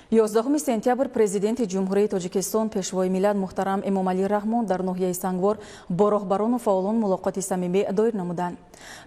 11 сентябр Президенти Ҷумҳурии Тоҷикистон, Пешвои миллат муҳтарам Эмомалӣ Раҳмон дар ноҳияи Сангвор бо роҳбарону фаъолон мулоқоти самимӣ доир намуданд.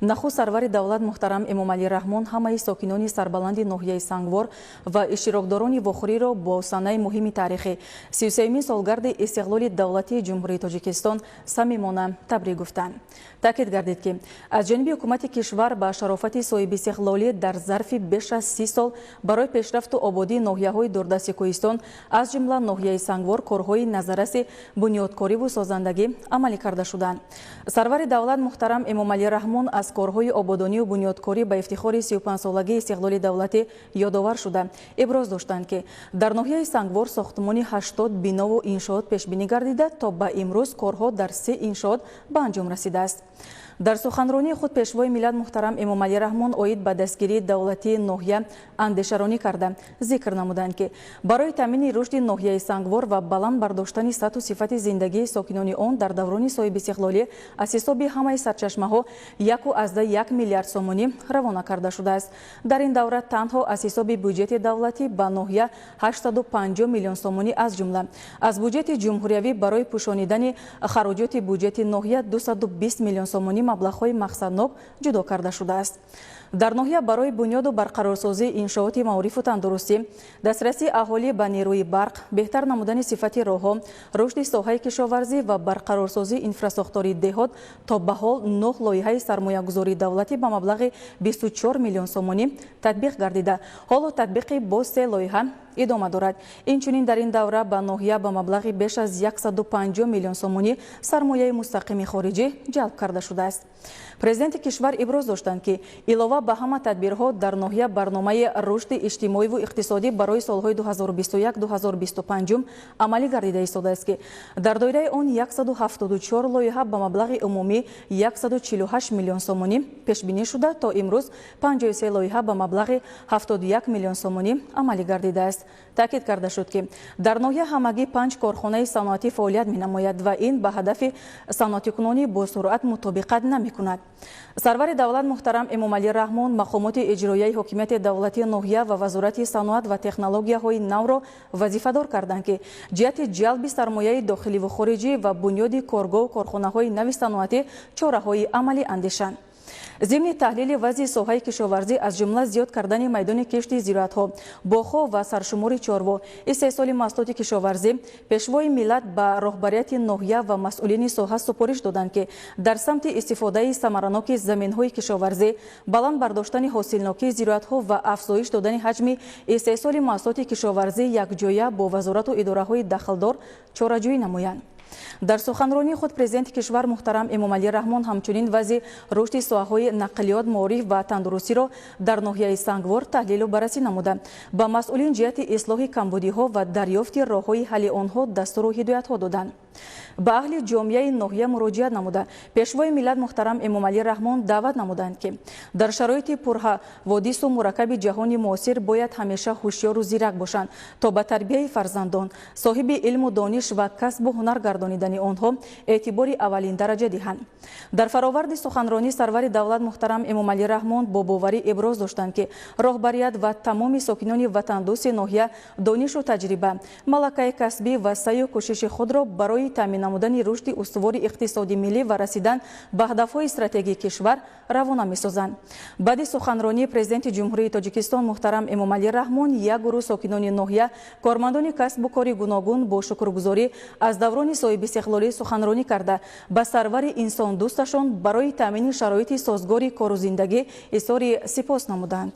Нахуст сарвари давлат муҳтарам Эмомалӣ Раҳмон ҳамаи сокинони сарбаланди ноҳияи Сангвор ва иштирокдорони вохӯриро бо санаи муҳими таърихӣ, 33-юмин солгарди истиқлоли давлатии Ҷумҳурии Тоҷикистон, самимона табрик гуфтанд. Таъкид гардид, ки аз ҷониби ҳукумати кишвар ба шарофати соҳибистиқлолӣ дар зарфи беш аз 30 сол барои пешрафту ободии ноҳияҳои дурдасти кӯҳистон, аз ҷумла ноҳияи Сангвор, корҳои назарраси бунёдкориву созандагӣ амалӣ карда шуданд. Сарвари давлат муҳтарам Эмомалӣ Раҳмон аз корҳои ободонию бунёдкорӣ ба ифтихори 35-солагии истиқлоли давлатӣ ёдовар шуда, иброз доштанд, ки дар ноҳияи Сангвор сохтмони 80 бинову иншоот пешбинӣ гардида, то ба имрӯз корҳо дар се иншоот ба анҷом расидааст. Дар суханронии худ Пешвои миллат муҳтарам Эмомалӣ Раҳмон оид ба дастгирии давлатии ноҳия андешаронӣ карда, зикр намуданд, ки барои таъмини рушди ноҳияи Сангвор ва баланд бардоштани сатҳу сифати зиндагии сокинони он дар даврони соҳибистиқлолӣ аз ҳисоби ҳамаи сарчашмаҳо 1,1 миллиард сомонӣ равона карда шудааст. Дар ин давра танҳо аз ҳисоби бюҷети давлатӣ ба ноҳия 850 миллион сомонӣ, аз ҷумла аз буҷети ҷумҳуриявӣ барои пӯшонидани хароҷоти буҷети ноҳия 220 миллион сомонӣ маблағҳои мақсаднок ҷудо карда шудааст. Дар ноҳия барои бунёду барқарорсозии иншооти маорифу тандурустӣ, дастрасии аҳолӣ ба нерӯи барқ, беҳтар намудани сифати роҳҳо, рушди соҳаи кишоварзӣ ва барқарорсозии инфрасохтори деҳот то ба ҳол нӯҳ лоиҳаи сармоягузории давлатӣ ба маблағи 24 миллион сомонӣ татбиқ гардида, ҳоло татбиқи боз се лоиҳа идома дорад. Инчунин дар ин давра ба ноҳия ба маблағи беш аз 150 миллион сомонӣ сармояи мустақими хориҷӣ ҷалб карда шудааст. Президенти кишвар иброз доштанд, ки илова ба ҳама тадбирҳо дар ноҳия барномаи рушди иҷтимоиву иқтисодӣ барои солҳои 2021-2025 амалӣ гардида истодааст, ки дар доираи он 174 лоиҳа ба маблағи умумӣ 148 миллион сомонӣ пешбинӣ шуда, то имрӯз 53 лоиҳа ба маблағи 71 миллион сомонӣ амалӣ гардидааст. Таъкид карда шуд, ки дар ноҳия ҳамагӣ панҷ корхонаи саноатӣ фаъолият менамояд ва ин ба ҳадафи саноатикунонӣ бо суръат мутобиқат намекунад. Сарвари давлат муҳтарам Эмомалӣ Раҳмон мақомоти иҷроияи ҳокимияти давлатии ноҳия ва Вазорати саноат ва технологияҳои навро вазифадор карданд, ки ҷиҳати ҷалби сармояи дохиливу хориҷӣ ва бунёди коргоҳу корхонаҳои нави саноатӣ чораҳои амалӣ андешанд. Зимни таҳлили вазъи соҳаи кишоварзӣ, аз ҷумла зиёд кардани майдони кишти зироатҳо, боғҳо ва саршумори чорво, истеҳсоли маҳсулоти кишоварзӣ, Пешвои миллат ба роҳбарияти ноҳия ва масъулини соҳа супориш доданд, ки дар самти истифодаи самараноки заминҳои кишоварзӣ, баланд бардоштани ҳосилнокии зироатҳо ва афзоиш додани ҳаҷми истеҳсоли маҳсулоти кишоварзӣ якҷоя бо вазорату идораҳои дахлдор чораҷӯӣ намоянд. Дар суханронии худ Президенти кишвар муҳтарам Эмомалӣ Раҳмон ҳамчунин вазъи рушди соҳаҳои нақлиёт, маориф ва тандурустиро дар ноҳияи Сангвор таҳлилу баррасӣ намуда, ба масъулин ҷиҳати ислоҳи камбудиҳо ва дарёфти роҳҳои ҳалли онҳо дастуру ҳидоятҳо доданд. Ба аҳли ҷомеаи ноҳия муроҷиат намуда, Пешвои миллат муҳтарам Эмомалӣ Раҳмон даъват намуданд, ки дар шароити пурҳаводису мураккаби ҷаҳони муосир бояд ҳамеша ҳушёру зирак бошанд, то ба тарбияи фарзандон, соҳиби илму дониш ва касбу ҳунар гардонидани онҳо эътибори аввалин дараҷа диҳанд. Дар фароварди суханронӣ сарвари давлат муҳтарам Эмомалӣ Раҳмон бо боварӣ иброз доштанд, ки роҳбарият ва тамоми сокинони ватандӯсти ноҳия донишу таҷриба, малакаи касбӣ ва саъю кӯшиши худро барои таъмин намудани рушди устувори иқтисоди миллӣ ва расидан ба ҳадафҳои стратегии кишвар равона месозанд. Баъди суханронии Президенти Ҷумҳурии Тоҷикистон муҳтарам Эмомалӣ Раҳмон як гурӯҳ сокинони ноҳия, кормандони касбу кори гуногун бо шукргузорӣ аз даврони соҳибистиқлолӣ суханронӣ карда, ба сарвари инсондӯсташон барои таъмини шароити созгори кору зиндагӣ изҳори сипос намуданд.